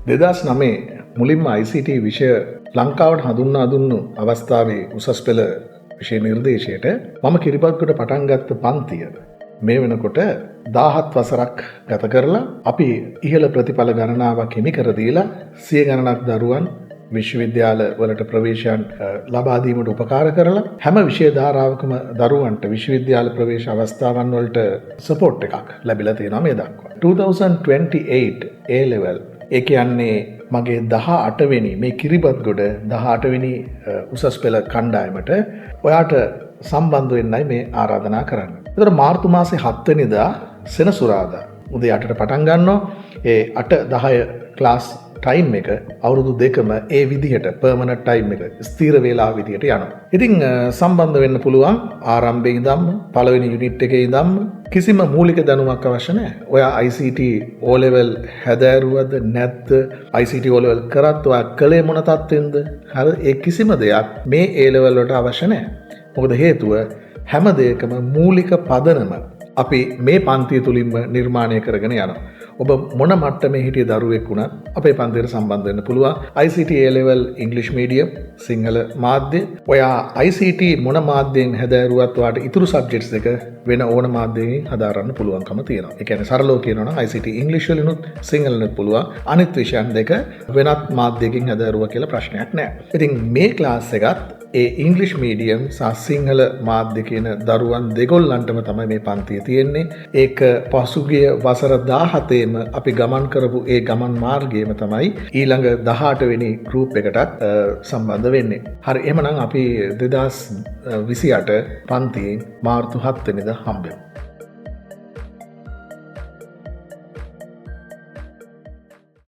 2009 මුලින්ම ICT විෂය ලංකාවට හඳුන්වා දුන්නු අවස්ථාවේ උසස් පෙළ විෂය නිර්දේශයට මම කිරිබත්ගොඩ පටන් ගත්ත පන්තිය මේ වෙනකොට 17 වසරක් ගත කරලා අපි ඉහළ ප්‍රතිඵල ගණනාවක් හිමි කර දීලා සිය ගණනක් දරුවන් විශ්වවිද්‍යාල වලට ප්‍රවේශයන් ලබා දීමට උපකාර කරලා හැම විෂය ධාරාවකම දරුවන්ට විශ්වවිද්‍යාල ප්‍රවේශ අවස්ථාවන් වලට සපෝට් එකක් ලැබිලා තියෙනවා මේ දක්වා. 2028 A level, ඒ කියන්නේ මගේ 18 වෙනි, මේ කිරිබත්ගොඩ 18 වෙනි උසස් පෙළ කණ්ඩායමට ඔයාට සම්බන්ධ වෙන්නයි මේ ආරාධනා කරන්නේ. එතකොට මාර්තු මාසේ 7 වෙනිදා සෙනසුරාදා උදේ 8ට පටන් ගන්නවා. ඒ 8 10 ක්ලාස් ටයිම් එක අවුරුදු 2ම ඒ විදිහට පර්මනන්ට් ටයිම් එක, ස්ථිර වේලාව විදිහට යනවා. ඉතින් සම්බන්ධ වෙන්න පුළුවන් ආරම්භයේ ඉඳන්ම, පළවෙනි යුනිට් එකේ ඉඳන්ම. කිසිම මූලික දැනුමක් අවශ්‍ය නැහැ. ඔයා ICT O level හැදෑරුවද නැද්ද? ICT O level කරත් ඔයා කළේ මොන තත්ත්වෙන්ද? හරි, ඒ කිසිම දෙයක් මේ A level වලට අවශ්‍ය නැහැ. මොකද හේතුව හැම දෙයකම මූලික පදනම අපි මේ පන්තිය තුලින්ම නිර්මාණය කරගෙන යනවා. ඔබ මොන මට්ටමේ හිටිය දරුවෙක් වුණත් අපේ පන්තියට සම්බන්ධ වෙන්න පුළුවන්. ICT A level English medium, Sinhala මාධ්‍ය. ඔයා ICT මොන මාධ්‍යයෙන් හැදෑරුවත් ඔයාට ඉතුරු සබ්ජෙක්ට්ස් දෙක වෙන ඕන මාධ්‍යයකින් හදාරන්න පුළුවන්කම තියෙනවා. ඒ කියන්නේ සරලව කියනවා නම් ICT English වලිනුත් සිංහලනුත් පුළුවන්. අනිත් විෂයන් දෙක වෙනත් මාධ්‍යයකින් හැදෑරුවා කියලා ප්‍රශ්නයක් නෑ. ඉතින් මේ ක්ලාස් එකත් ඒ ඉංග්ලිෂ් මීඩියම් සහ සිංහල මාධ්‍ය කියන දරුවන් දෙගොල්ලන්ටම තමයි මේ පන්තිය තියෙන්නේ. ඒක පසුගිය වසර 17ේම අපි ගමන් කරපු ඒ ගමන් මාර්ගයම තමයි ඊළඟ 18 වෙනි ගෲප් එකටත් සම්බන්ධ වෙන්නේ. හරි, එහෙමනම් අපි 2028 පන්තියෙන් මාර්තු 7 වෙනිදා හම්බෙමු.